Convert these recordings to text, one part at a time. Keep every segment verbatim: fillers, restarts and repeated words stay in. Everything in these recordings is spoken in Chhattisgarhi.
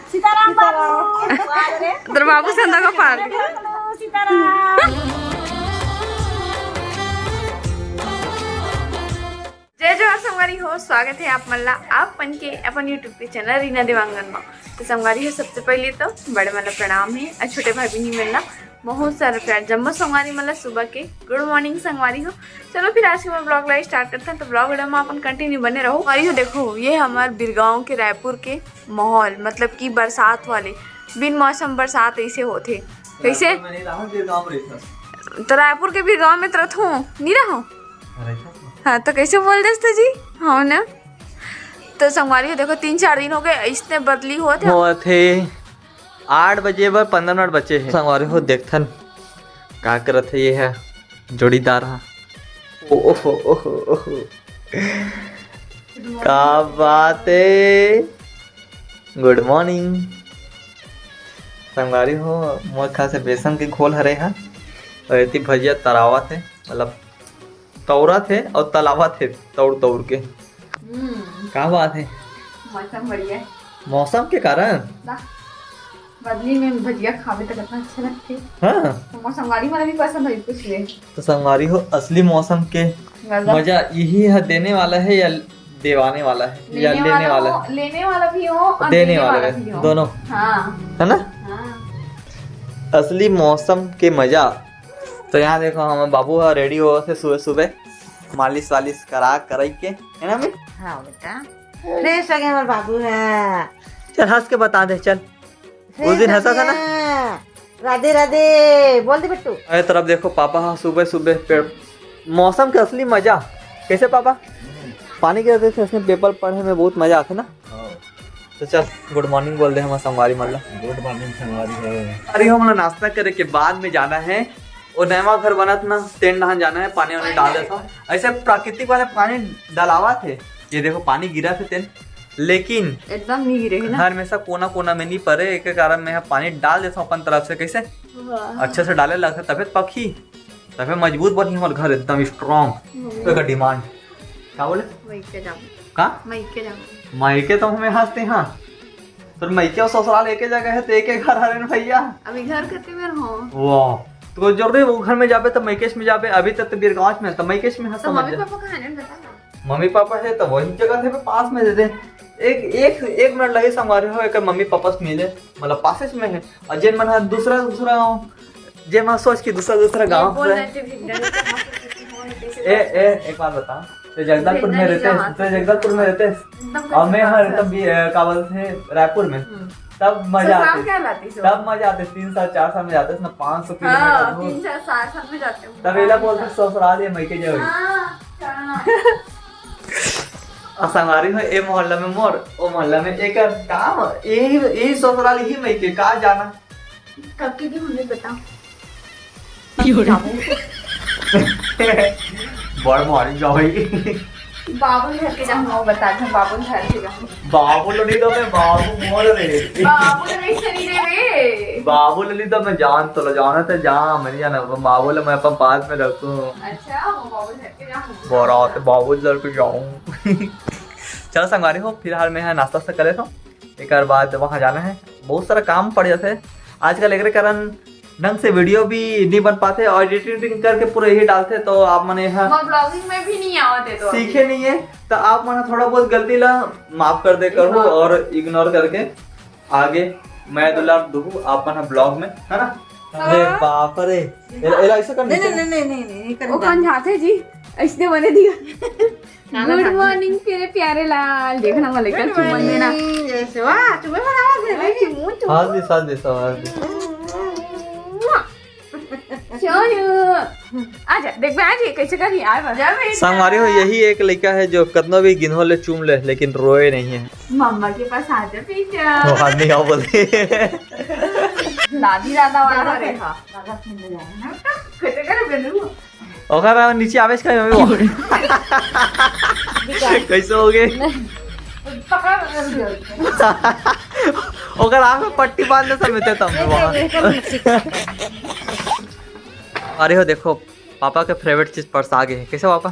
सीताराम बाबू। तेरे बाबू संदा का पार। सीताराम। जय जोहार संगवारी हो, स्वागत है आप मन ला आप मन के अपन YouTube के चैनल रीना देवांगन मा। तो संगवारी हो, सबसे पहले तो बड़े मन ला प्रणाम है और छोटे भाई बहनी मन ला बहुत सारा प्यार। जम्मो संगवारी मन ला सुबह के गुड मॉर्निंग संगवारी हो। चलो फिर आज के मैं ब्लॉग ला स्टार्ट करते हैं। तो ब्लॉग वीडियो में अपन कंटिन्यू बने रहो। संगवारी हो, देखो ये हमार बिरगांव के रायपुर के माहौल, मतलब कि बरसात वाले, बिन मौसम बरसात ऐसे होते। कैसे? तो रायपुर के बिरगांव में तो रहो, नहीं रहो? हाँ, तो कैसे बोल देस तो जी? हाँ ना। तो संगवारी हो, देखो तीन चार दिन हो गए, इसने बदली होत है। होत है। आठ बजे बर पंद्रह मिनट बचे हैं। संगवारी हो, देखथन का करत है ये है जोड़ीदार हा। ओहो, ओहो, ओहो। का बात है? गुड मॉर्निंग संगवारी हो। मोर खास से बेसन के घोल हरे हा और एती भजिया तरावत है, मतलब तौरत हे और तलावत हे तौर तौर के। हम्म। का बात हे? मौसम बढ़िया हे। मौसम के कारण? बदली में भजिया खावे त कितना अच्छा लगथे। हाँ। तो मोर संगवारी मन भी पसंद होही, पूछ ले। तो संगवारी हो, असली मौसम के मजा। मजा यही है, देने वाला है या देवाने वाला है या लेने वाला हो, लेने वाला भी हो और देने वाला भी हो। दोनों। हाँ। है ना? हाँ। असली मौसम के मजा। तो यहाँ देखो, हमर बाबू ह रेडी होवत हे सुबह सुबह, मालिश वालिश करा करई के, है ना बे? हाँ बेटा, फ्रेश हो गए हमर बाबू ह। चल हंस के बता दे, चल। उस दिन हंसा था ना? राधे राधे बोल दे बिट्टू। अरे तरफ देखो, पापा ह सुबह सुबह पेड़, मौसम के असली मजा। कैसे पापा? पानी के वजह से इसमें पेपर पढ़े में बहुत मजा आथे ना। तो चल, गुड मॉर्निंग बोल दे हमर संगवारी मन ला। गुड मॉर्निंग संगवारी हो। अरे हमन ला नाश्ता करे के बाद में जाना है, वो नवा घर बनत ना, तेन डहान जाना है, पानी वानी डाल देता। ऐसे प्राकृतिक वाले पानी डलावत हे। ये देखो, पानी गिरत हे तेन, लेकिन एकदम नहीं गिरे है ना। घर में सब कोना कोना में नहीं परे, एक कारण में पानी डाल देता अपन तरफ से। कैसे? वाह। अच्छा से डाले लगता, तबे पकी, तबे मजबूत बनी हमर घर, एकदम स्ट्रॉन्ग। हम्म। तो एकर डिमांड का बोले? वही के जाऊँ। का? मइके जाबो। मइके तो हमें हंसते हाँ। तोर मइके अउ ससुराल एके जगह है, तो एके घर हरे न भैया। अभी घर कते मेर हो? वाह, तो जरूरी वो घर में जाबे तो मइकेश में जाबे। अभी तक तो बीरगंज में है, तो मइकेश में है, तो समझ मम्मी जा। पापा कहाँ है ना, बता ना। मम्मी पापा है तो वही जगह थे, पास में दे दे। एक एक एक मिनट लगे संगवारी हो, एक मम्मी पापा से मिले, मतलब पासेस में है। और जेन मन ह दूसरा दूसरा गाँव, जे मैं सोच के दूसरा दूसरा गाँव से। ए ए, एक बात बता, ते जगदलपुर में रहते, ते जगदलपुर में रहते, और मैं हर तब भी, अ, का बोलते हैं, रायपुर में। हम्म। तब मजा आते, तब मजा आते, तीन साल चार साल में जाते ना, पाँच सौ किलोमीटर दूर। तीन साल चार साल में जाते हो। तब एला बोलते ससुराल या मइके जाओ। हाँ। और संगवारी हो, ए मोहल्ला में मोर, ओ मोहल्ला में एकर, का यही यही ससुराल, यही मइके, का जाना। कब के, के हमने बताओ। बड़ भारी जाओ। बाबू घर के जाऊँ, वो बता दे, बाबू घर के जाऊँ। बाबू लो नहीं तो मैं बाबू मोर रे। बाबू लो नहीं सही रे रे। बाबू लो नहीं तो मैं जान तो लो जाना तो जा, मैं नहीं जाना, बाबू लो मैं अपन पास में रखूँ। अच्छा, वो बाबू घर के जाऊँ। बरात बाबू घर के जाऊँ। चलो संगवारी हो, फिलहाल मैं यहाँ नाश्ता से कर लेता हूँ। एकर बाद वहाँ जाना है, बहुत सारा काम पड़ जाते हैं आजकल, एकरे कारण ढंग से वीडियो भी नहीं बन पाते और एडिटिंग करके पूरा यही डालते, तो आप मने यहाँ vlogging में भी नहीं आवते, तो सीखे नहीं है, तो आप मन थोड़ा बहुत गलती ला माफ कर दे करो और इग्नोर करके आगे मैं दुलार दुहू आप मन ब्लॉग में, है ना? अरे बाप रे, एला ऐसा कर नहीं, नहीं, नहीं, नहीं, नहीं, नहीं, वो कौन जाते जी? ऐसने बने दिया। गुड मॉर्निंग तेरे प्यारे लाल। देखना वाले का चुम्बन देना। जैसे वाह, तुम्हें बनावा दे, चुम्बन, चुम्बन। हाँ जी, साथ दे, साथ दे। सोनू, आजा, देख बे, आज ये कैसे कर रही है, आ बे। संगवारी हो, यही एक लड़का है जो कतनो भी गिन्हो ले, चूम ले, लेकिन रोए नहीं है। मम्मा के पास आजा बेटा। वो हाथ नहीं आओ बोलते। दादी दादा वाला है। हाँ। दादा खेलने जाए ना। कैसे कर बेलू? ओकर नीचे आवेश का हमें वो। कैसे हो गए? ओकर आँख में पट्टी बांध ले सब मिलते तब वहाँ। अरे हो देखो, पापा के फेवरेट चीज परसा गए है। कैसे पापा?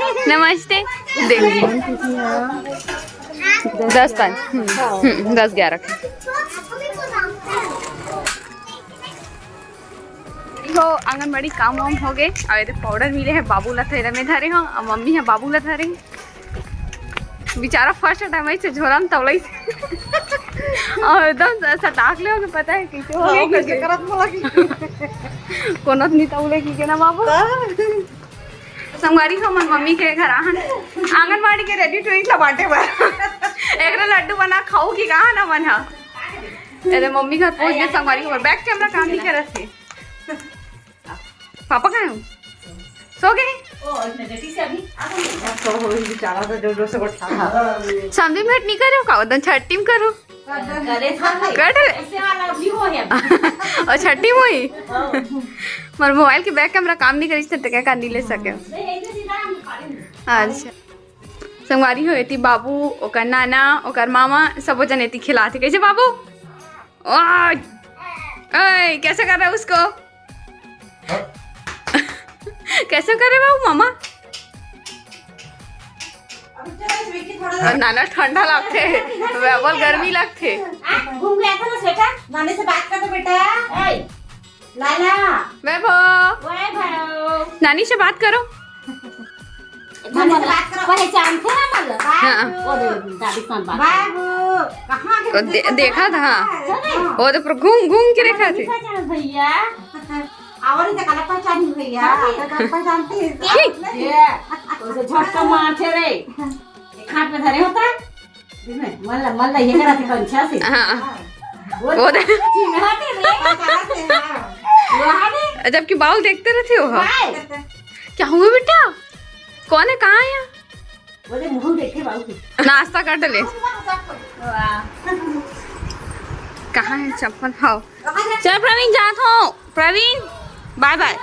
नमस्ते। दे। दस पाँच। हम्म, हम्म, दस ग्यारह। हो, आंगनबाड़ी काम वाम हो गए। अब एदे पाउडर मिले हे, बाबू ला थैला में धरे हो, अब मम्मी हे बाबू ला धरे। बेचारा फर्स्ट टाइम ऐसे झोला में तौलई और एकदम स-, सटाक ले होगे, पता है कैसे हो गए, हाँ, कैसे करत मोला की। कोनो नहीं तौले की के ना बाबू। हाँ। संगवारी हो, मन मम्मी के घर आहन, आंगनबाड़ी के रेडी टू ईट ला बांटे बर। एकरा लड्डू बना खाऊ की कहा ना मन हा। अरे मम्मी घर पहुंच गए संगवारी हो, बैक कैमरा काम नहीं करत हे। पापा कहाँ है? सो गए? ओ, इतना जल्दी से अभी? आप हम तो हो, बेचारा तो जोर जोर से उठा। समझी भेंट नहीं करे हो का? उधर छठ टीम करो। करे था। कर ले। ऐसे वाला भी हो है। और छठ टीम हुई? हाँ। मोर मोबाइल के बैक कैमरा काम नहीं करी, तो क्या कर नहीं ले सके। नहीं, ऐसे सीधा हम खा लेंगे। अच्छा। संगवारी हो, एती बाबू, ओकर नाना, ओकर मामा, सबो जन एती खिलाते। कैसे बाबू? ओए, ओए, कैसे कर रहा है उसको? कैसे कर रहे बाबू मामा? नाना ठंडा लगथे, वैभव ल गर्मी लगथे। घूम गया था ना बेटा। नानी से बात कर दो बेटा। लाला। वैभव। नानी से बात करो। नानी से बात करो। पहचानते हैं ना? हाँ। वो दे, दादी के साथ बात करो। बाबू। कहाँ के? देखा था। वो तो घूम घूम के देखा थे। भैया। और इसे कला पहचानी भैया। कला पहचानती है। ये। उसे झटका मारते रे। एक हाथ में धरे होता। मल्ला मल्ला ये करा थी कंचा से। हाँ। वो दे। चिन्हाते रे। जबकि बाउल देखते रहते हो। क्या हुआ बेटा? कौन है? कहाँ है? वो दे मुंह देखे बाबू। नाश्ता कर ले। कहाँ है चप्पल? हाँ। चल प्रवीण, जात हो। प्रवीण, बाय बाय।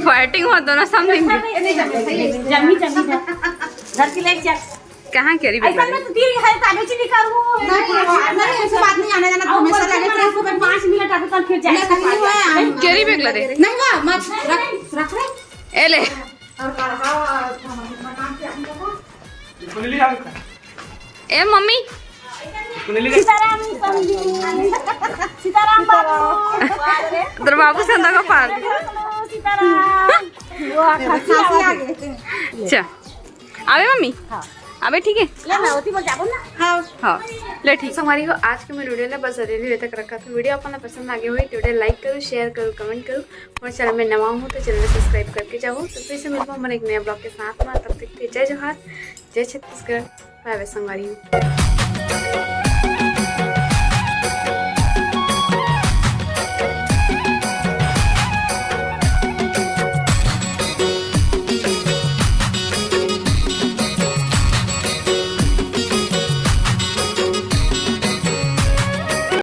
फाइटिंग हो दोनों समथिंग। जमी जमी। घर की लेके जा। कहाँ करी बेगला? ऐसा मैं तो दिल है, ताबे चीनी करूँ। नहीं, नहीं, ऐसे बात नहीं आने जाना, तो हमेशा लगे थे। इसको मैं पाँच मिनट आगे कल फिर जाए। करी बेगला दे। नहीं हुआ, मत रख, रख रे। ए ले। और कढ़ा, मकान के हम लोग को। ए मम्मी। सीताराम, सीताराम बाबू। तेरे बाबू संदा का पार। सीताराम। अच्छा, आवे मम्मी? हाँ। आवे, ठीक है। हाँ। ले, ठीक। संगवारी हो, आज के मैं वीडियो ला बस अतने तक रखत हँव। वीडियो आप मन ला पसंद आगे होही तो वीडियो लाइक करो, शेयर करो, कमेंट करो। और चैनल में नवा हो तो चैनल सब्सक्राइब करके जाओ। तो फिर से मिलबो हमन एक नया ब्लॉग के साथ में। तब तक के जय जोहार, जय छत्तीसगढ़, बाय बाय संगवारी हो।